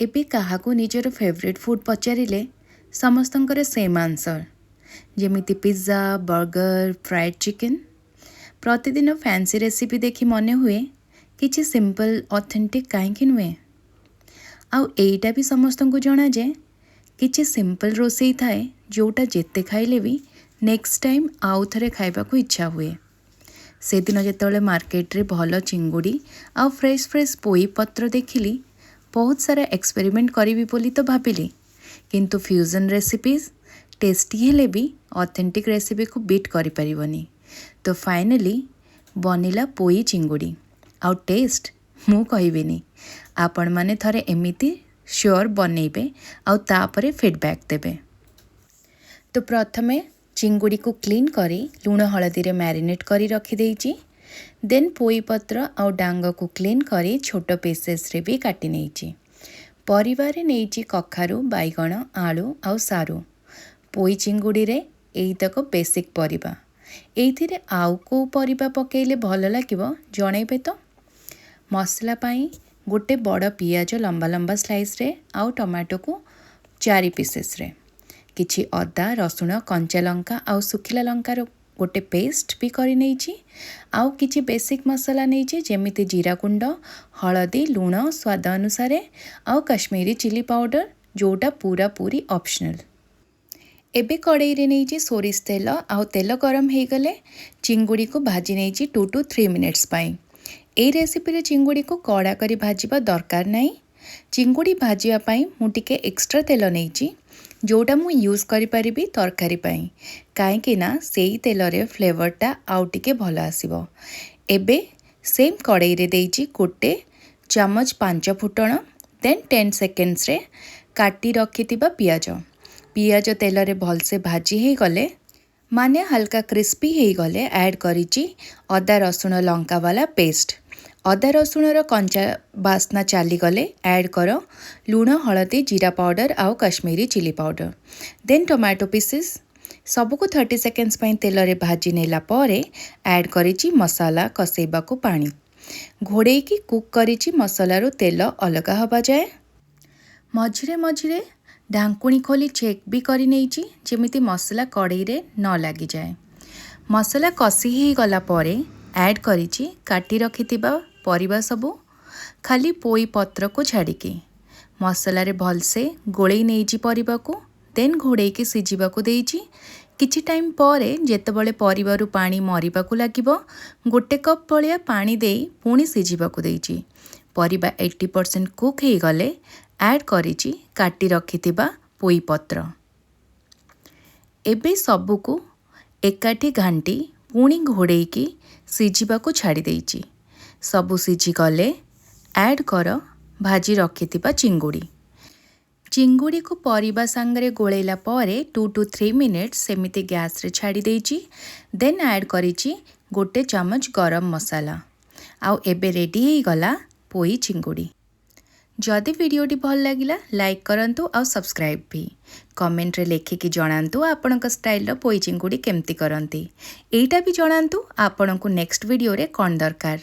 ଏବେ କାହାକୁ ନିଜର ଫେଭରେଟ୍ ଫୁଡ଼୍ ପଚାରିଲେ ସମସ୍ତଙ୍କର ସେମ୍ ଆନ୍ସର୍, ଯେମିତି ପିଜ୍ଜା, ବର୍ଗର, ଫ୍ରାଏଡ଼୍ ଚିକେନ୍। ପ୍ରତିଦିନ ଫ୍ୟାନ୍ସି ରେସିପି ଦେଖି ମନେ ହୁଏ, କିଛି ସିମ୍ପଲ୍ ଅଥେଣ୍ଟିକ୍ କାହିଁକି ନୁହେଁ? ଆଉ ଏଇଟା ବି ସମସ୍ତଙ୍କୁ ଜଣା ଯେ କିଛି ସିମ୍ପଲ୍ ରୋଷେଇ ଥାଏ, ଯେଉଁଟା ଯେତେ ଖାଇଲେ ବି ନେକ୍ସଟ ଟାଇମ୍ ଆଉ ଥରେ ଖାଇବାକୁ ଇଚ୍ଛା ହୁଏ। ସେଦିନ ଯେତେବେଳେ ମାର୍କେଟରେ ଭଲ ଚିଙ୍ଗୁଡ଼ି ଆଉ ଫ୍ରେଶ୍ ଫ୍ରେଶ୍ ପୋଇ ପତ୍ର ଦେଖିଲି, ବହୁତ ସାରା ଏକ୍ସପେରିମେଣ୍ଟ କରିବି ବୋଲି ତ ଭାବିଲି, କିନ୍ତୁ ଫ୍ୟୁଜନ୍ ରେସିପିଜ୍ ଟେଷ୍ଟି ହେଲେ ବି ଅଥେଣ୍ଟିକ୍ ରେସିପିକୁ ବିଟ୍ କରିପାରିବନି। ତ ଫାଇନାଲି ବନିଲା ପୋଇ ଚିଙ୍ଗୁଡ଼ି। ଆଉ ଟେଷ୍ଟ ମୁଁ କହିବିନି, ଆପଣମାନେ ଥରେ ଏମିତି ସିଓର ବନେଇବେ ଆଉ ତାପରେ ଫିଡ଼ବ୍ୟାକ୍ ଦେବେ। ତ ପ୍ରଥମେ ଚିଙ୍ଗୁଡ଼ିକୁ କ୍ଲିନ୍ କରି ଲୁଣ ହଳଦୀରେ ମ୍ୟାରିନେଟ୍ କରି ରଖିଦେଇଛି। ଦେନ୍ ପୋଇ ପତ୍ର ଆଉ ଡାଙ୍ଗକୁ କ୍ଲିନ୍ କରି ଛୋଟ ପିସେସ୍ରେ ବି କାଟି ନେଇଛି। ପରିବାରେ ନେଇଛି କଖାରୁ, ବାଇଗଣ, ଆଳୁ ଆଉ ସାରୁ। ପୋଇ ଚିଙ୍ଗୁଡ଼ିରେ ଏଇତକ ବେସିକ୍ ପରିବା। ଏଇଥିରେ ଆଉ କେଉଁ ପରିବା ପକାଇଲେ ଭଲ ଲାଗିବ, ଜଣେଇବେ ତ। ମସଲା ପାଇଁ ଗୋଟେ ବଡ଼ ପିଆଜ ଲମ୍ବା ଲମ୍ବା ସ୍ଲାଇସ୍ରେ ଆଉ ଟମାଟୋକୁ ଚାରି ପିସେସ୍ରେ, କିଛି ଅଦା, ରସୁଣ, କଞ୍ଚା ଲଙ୍କା ଆଉ ଶୁଖିଲା ଲଙ୍କାର ଗୋଟେ ପେଷ୍ଟ ବି କରି ନେଇଛି। ଆଉ କିଛି ବେସିକ୍ ମସଲା ନେଇଛି, ଯେମିତି ଜିରା ଗୁଣ୍ଡ, ହଳଦୀ, ଲୁଣ ସ୍ୱାଦ ଅନୁସାରେ ଆଉ କାଶ୍ମୀରୀ ଚିଲି ପାଉଡ଼ର, ଯେଉଁଟା ପୁରାପୁରି ଅପସନାଲ୍। ଏବେ କଡ଼େଇରେ ନେଇଛି ସୋରିଷ ତେଲ ଆଉ ତେଲ ଗରମ ହେଇଗଲେ ଚିଙ୍ଗୁଡ଼ିକୁ ଭାଜି ନେଇଛି 2 ଟୁ 3 ମିନିଟ୍ସ ପାଇଁ। ଏଇ ରେସିପିରେ ଚିଙ୍ଗୁଡ଼ିକୁ କଡ଼ା କରି ଭାଜିବା ଦରକାର ନାହିଁ। ଚିଙ୍ଗୁଡ଼ି ଭାଜିବା ପାଇଁ ମୁଁ ଟିକେ ଏକ୍ସଟ୍ରା ତେଲ ନେଇଛି, ଯେଉଁଟା ମୁଁ ୟୁଜ୍ କରିପାରିବି ତରକାରୀ ପାଇଁ, କାହିଁକି ନା ସେଇ ତେଲରେ ଫ୍ଲେଭରଟା ଆଉ ଟିକେ ଭଲ ଆସିବ। ଏବେ ସେମ୍ କଡ଼େଇରେ ଦେଇଛି ଗୋଟେ ଚାମଚ ପାଞ୍ଚ ଫୁଟଣ। ଦେନ୍ 10 ସେକେଣ୍ଡସରେ କାଟି ରଖିଥିବା ପିଆଜ। ପିଆଜ ତେଲରେ ଭଲସେ ଭାଜି ହେଇଗଲେ, ମାନେ ହାଲକା କ୍ରିସ୍ପି ହେଇଗଲେ, ଆଡ଼୍ କରିଛି ଅଦା, ରସୁଣ, ଲଙ୍କା ବାଲା ପେଷ୍ଟ। ଅଦା ରସୁଣର କଞ୍ଚା ବାସ୍ନା ଚାଲିଗଲେ ଆଡ଼୍ କର ଲୁଣ, ହଳଦୀ, ଜିରା ପାଉଡ଼ର ଆଉ କାଶ୍ମୀରୀ ଚିଲି ପାଉଡ଼ର। ଦେନ୍ ଟମାଟୋ ପିସେସ୍। ସବୁକୁ 30 ସେକେଣ୍ଡସ୍ ପାଇଁ ତେଲରେ ଭାଜି ନେଲା ପରେ ଆଡ଼୍ କରିଛି ମସଲା କଷେଇବାକୁ ପାଣି। ଘୋଡ଼େଇକି କୁକ୍ କରିଛି ମସଲାରୁ ତେଲ ଅଲଗା ହେବା ଯାଏ। ମଝିରେ ମଝିରେ ଢାଙ୍କୁଣୀ ଖୋଲି ଚେକ୍ ବି କରି ନେଇଛି, ଯେମିତି ମସଲା କଡ଼େଇରେ ନ ଲାଗିଯାଏ। ମସଲା କଷି ହେଇଗଲା ପରେ ଆଡ଼୍ କରିଛି କାଟି ରଖିଥିବା ପରିବା ସବୁ, ଖାଲି ପୋଇ ପତ୍ରକୁ ଛାଡ଼ିକି। ମସଲାରେ ଭଲସେ ଗୋଳେଇ ନେଇଛି ପରିବାକୁ। ଦେନ୍ ଘୋଡ଼େଇକି ସିଝିବାକୁ ଦେଇଛି। କିଛି ଟାଇମ୍ ପରେ ଯେତେବେଳେ ପରିବାରୁ ପାଣି ମରିବାକୁ ଲାଗିବ, ଗୋଟେ କପ୍ ଭଳିଆ ପାଣି ଦେଇ ପୁଣି ସିଝିବାକୁ ଦେଇଛି। ପରିବା 80% କୁକ୍ ହେଇଗଲେ ଆଡ଼୍ କରିଛି କାଟି ରଖିଥିବା ପୋଇ ପତ୍ର। ଏବେ ସବୁକୁ ଏକାଠି ଘାଣ୍ଟି ପୁଣି ଘୋଡ଼େଇକି ସିଝିବାକୁ ଛାଡ଼ି ଦେଇଛି। ସବୁ ସିଝିଗଲେ ଆଡ଼୍ କର ଭାଜି ରଖିଥିବା ଚିଙ୍ଗୁଡ଼ି। ଚିଙ୍ଗୁଡ଼ିକୁ ପରିବା ସାଙ୍ଗରେ ଗୋଳେଇଲା ପରେ 2 ଟୁ 3 ମିନିଟ୍ସ ସେମିତି ଗ୍ୟାସ୍ରେ ଛାଡ଼ି ଦେଇଛି। ଦେନ୍ ଆଡ଼୍ କରିଛି ଗୋଟେ ଚାମଚ ଗରମ ମସଲା। ଆଉ ଏବେ ରେଡ଼ି ହେଇଗଲା ପୋଇ ଚିଙ୍ଗୁଡ଼ି। ଯଦି ଭିଡ଼ିଓଟି ଭଲ ଲାଗିଲା, ଲାଇକ୍ କରନ୍ତୁ ଆଉ ସବସ୍କ୍ରାଇବ୍ ବି। କମେଣ୍ଟରେ ଲେଖିକି ଜଣାନ୍ତୁ ଆପଣଙ୍କ ଷ୍ଟାଇଲର ପୋଇ ଚିଙ୍ଗୁଡ଼ି କେମିତି କରନ୍ତି। ଏଇଟା ବି ଜଣାନ୍ତୁ ଆପଣଙ୍କୁ ନେକ୍ସଟ ଭିଡ଼ିଓରେ କ'ଣ ଦରକାର,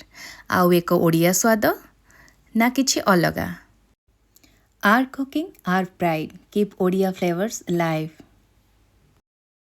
ଆଉ ଏକ ଓଡ଼ିଆ ସ୍ୱାଦ ନା କିଛି ଅଲଗା। Our cooking, our pride. Keep Odia flavors alive.